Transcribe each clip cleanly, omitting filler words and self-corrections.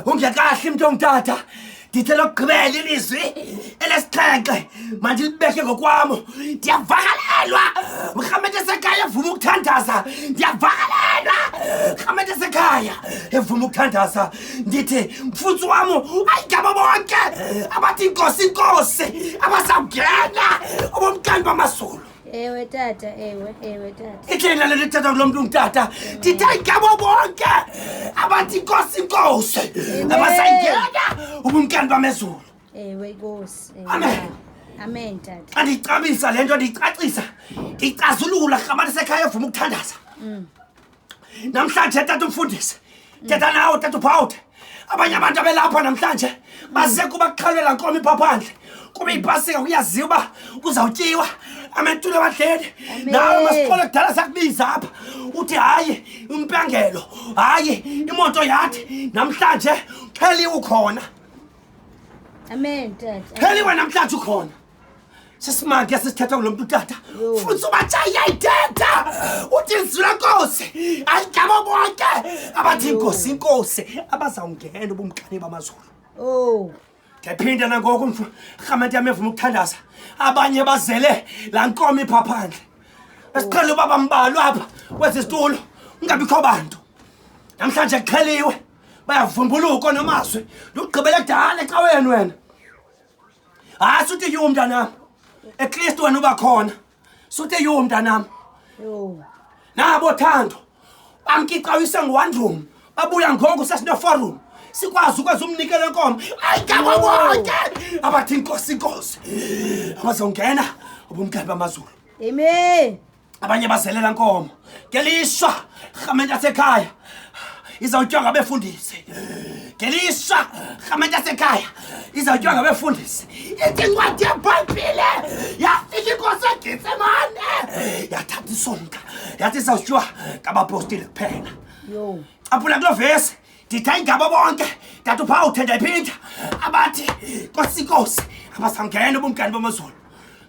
Ungekahli mntu ongutata, ndithe lokugqibela ilizwi elesixhenxe mandilibeke ngokwam. Ndiyavakalelwa mrhamente esekhaya evuma ukuthandaza, ndiyavakalelwa mrhamente esekhaya evuma ukuthandaza. Ndithi mfutsi wam, ayingabo bonke abathi inkosi inkosi abazawungena ubumkani bamazulu. Ewe tata, ewe, ewe tata. Itheni le nto ithetha kulo mntu ungutata? Ndithe ngabo bonke abathi inkosi inkosi abasayingena ubumkani bamezulu. Ewe Nkosi. Ewe. Amen. Amen tata. Xa ndiyicabisa le nto, ndiyicacisa, ndiyicazulula, rhamani sekhaya evuma ukuthandaza. Namhlanje tata umfundisi, thetha nawe tata uphawuthe. Abanye abantu abelapha namhlanje baze kuba kuxhelelwa nkomo ipha phandle, kuba ipasika kuyaziwa uba kuzawutyiwa. Amentule ebandleni nawe masiqole kudala sakubiza apha, uthi hayi impangelo, hayi imoto yathi namhlanje xheliwe ukhona. Amen tata. Xheliwe namhlanje ukhona. Sisimanga esisithethwa ngulo mntu utata. Futhi ubatshayayithetha uthi izwi lenkosi ayingabo bonke abathi inkosi inkosi abazawungena ubumkani bamazulu. Oh. Ndiyaphinda nangoku mfo, rhamente yam evuma ukuthandaza. Abanye bazele laa nkomo ipha phandle. Besiqhele uba bambalwa apha kwezi zitulo, kungabikho bantu. Namhlanje kuqheliwe, bayavumbuluka onomazwi. Ndikugqibele kudala ecaweni wena. Hayi suthi yhu mntanam, at least wena uba khona. Suthi yhu mntanam. Yho. Nabo thando bamkicawise ngu-one room, babuya ngoku sesine-four room, sikwazi ukwenza umnikelo enkomo. Ayingabo bonke abathi inkosi inkosi abazongena ubumkani bamazulu. Amen. Abanye bazelela nkomo. Ngelishwa rhamente yasekhaya izawutyiwa ngabefundisi. Ngelishwa rhamente yasekhaya izawutyiwa ngabefundisi. Ithi incwadi yebhayibhile, yafika inkosi eGetsemane yathatha isonka yathi izawutyiwa ngabapostile kuphela. Yho. Caphula kuloo vesi, ndithi ayingabo bonke tata uphawuthe, ndiyayiphinda, abathi nkosi inkosi abazawungena ubumkani bamazulu.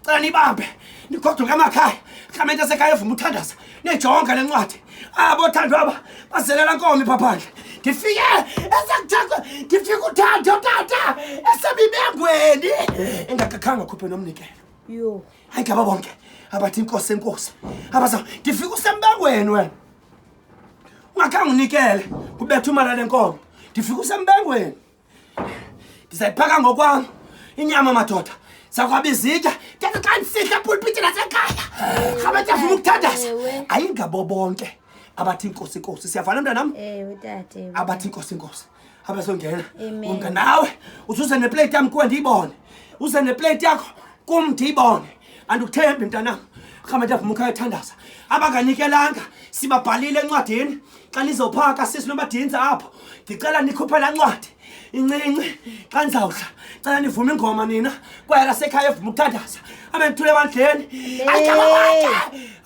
Cela nibambe nigoduke emakhaya, rhamente esekhaya evuma uthandaza, niyijonge le ncwadi. Abo thando aba bazelela nkomo ipha phandle. Ndifike esekuthethwa, ndifike uthando tata esemibengweni engakakhange akhuphe nomnikelo. Yho. Hayi ngaba bonke abathi inkosi enkosi abaza. Ndifike usembengweni wena ungakhange unikele kubetha imali lenkomo. Ndifike usembengweni, ndizayiphaka ngokwam inyama madoda, zakwaba izitya. Tata xa ndisihla epulpiti nasekhaya rhabatya vuma ukuthandaza. Ewe. Ayingabo bonke abathi inkosi inkosi. Siyavana mntanam? Ewe tata. Ewe. Abathi inkosi inkosi abazongena. Amen. Unga nawe uzuze neplate yam kuwe ndiyibone, uze neplate yakho kum ndiyibone. Andikuthembi mntanam. Rhamente avuma ukhaya ethandaza, abanganikelanga sibabhalile encwadini. Xa nizophaka sisi nomadinza apho, ndicela nikhuphe laa ncwadi incinci. Xa nizawudla cela nivume ingoma nina kwaya lasekhaya evuma ukuthandaza. Abendithule ebandleni, ayingabo bonke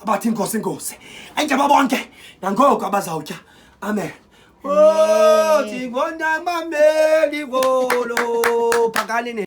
abathi inkosi inkosi, ayingabo bonke nangoko abazawutya. Amen. Oh, ndibona mameli kolo phakani.